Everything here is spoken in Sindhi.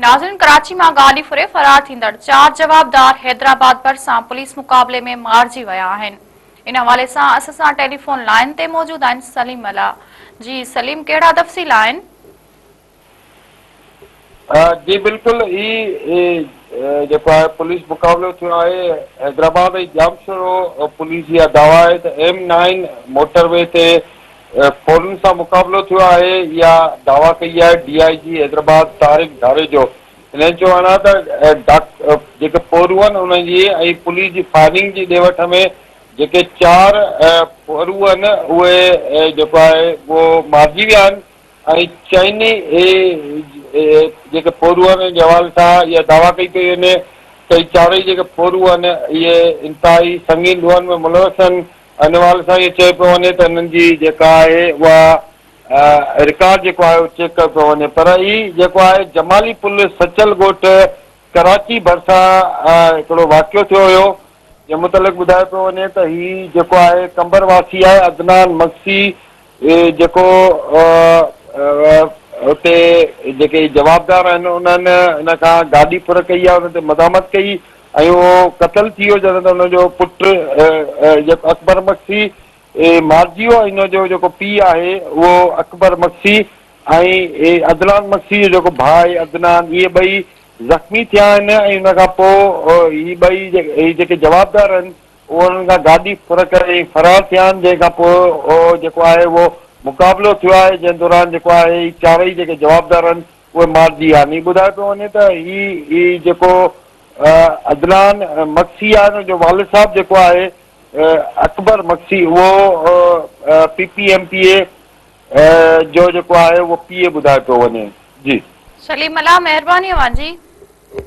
ناظرين ڪراچي مان گاڏي ڦري فرار ٿيندڙ چار جوابدار حيدرآباد ڀرسان پوليس مقابلي ۾ مارجي ويا آهن ان حوالي سان اسان سان ٽيليفون لائين تي موجود آهن سليم ملاح جي سليم ڪهڙا تفصيل آهن. جي بلڪل هي جيڪو آهي پوليس مقابلو ٿيو آهي حيدرآباد ۽ ڄامشورو پوليس جي اها دعويٰ آهي ته ايم نائين موٽر وي تي ڦورن سان مقابلو ٿيو آهي اها دعويٰ ڪئي آهي ڊي I جي حيدرآباد طارق ڌاريجو هن جو چوڻ آهي ته جيڪي ڦورو آهن انهن جي ۽ پوليس جي فائرنگ جي ڏي وٺ ۾ جيڪي چار ڦورو آهن اهي جيڪو آهي اهو مارجي ويا آهن ۽ چئني جيڪي ڦورو آهن ان جي حوالي سان اها دعويٰ ڪئي پئي وڃي ته هي چارئي جيڪي ڦورو آهن اهي انتهائي سنگين ڏوهن ۾ ملوث آهن ان حوالي سان اهو چيو پيو وڃي ته هنن جي جيڪا آهي اها رڪارڊ جيڪو آهي اهو چيڪ ڪيو پيو وڃي پر هي جيڪو آهي جمالي پل سچل ڳوٺ ڪراچي ڀرسان هڪڙو واقعو ٿيو هيو جنهن متعلق ٻڌايو پيو وڃي ته هي جيڪو آهي قمبر واسي آهي عدنان مگسي جيڪو اتي جيڪي جوابدار آهن انهن ان کان گاڏي ڦر ڪئي آهي ان تي مزاحمت ڪئي ۽ اهو قتل ٿي ويو جڏهن ته ان جو پٽ جيڪو اڪبر مگسي مارجي ويو ۽ ان جو جيڪو پيء آهي اهو اڪبر مگسي ۽ عدنان مگسي جو جيڪو ڀاء آهي عدنان اهي ٻئي زخمي ٿيا آهن ۽ ان کان پوء هي ٻئي هي جيڪي جوابدار آهن اهي انهن کان گاڏي ڦر ڪري فرار ٿيا آهن جنهن کان پوء جيڪو آهي اهو مقابلو ٿيو آهي جنهن دوران جيڪو آهي هي چارئي جيڪي جوابدار آهن اهي مارجي ويا آهن هي ٻڌايو پيو وڃي ته هي هي جيڪو عدنان مگسي آهي ان جو والد صاحب جيڪو آهي اڪبر مگسي اهو P P M P A جو جيڪو آهي اهو پي اي ٻڌايو پيو وڃي جي. سليم ملاح مهرباني اوهان جي.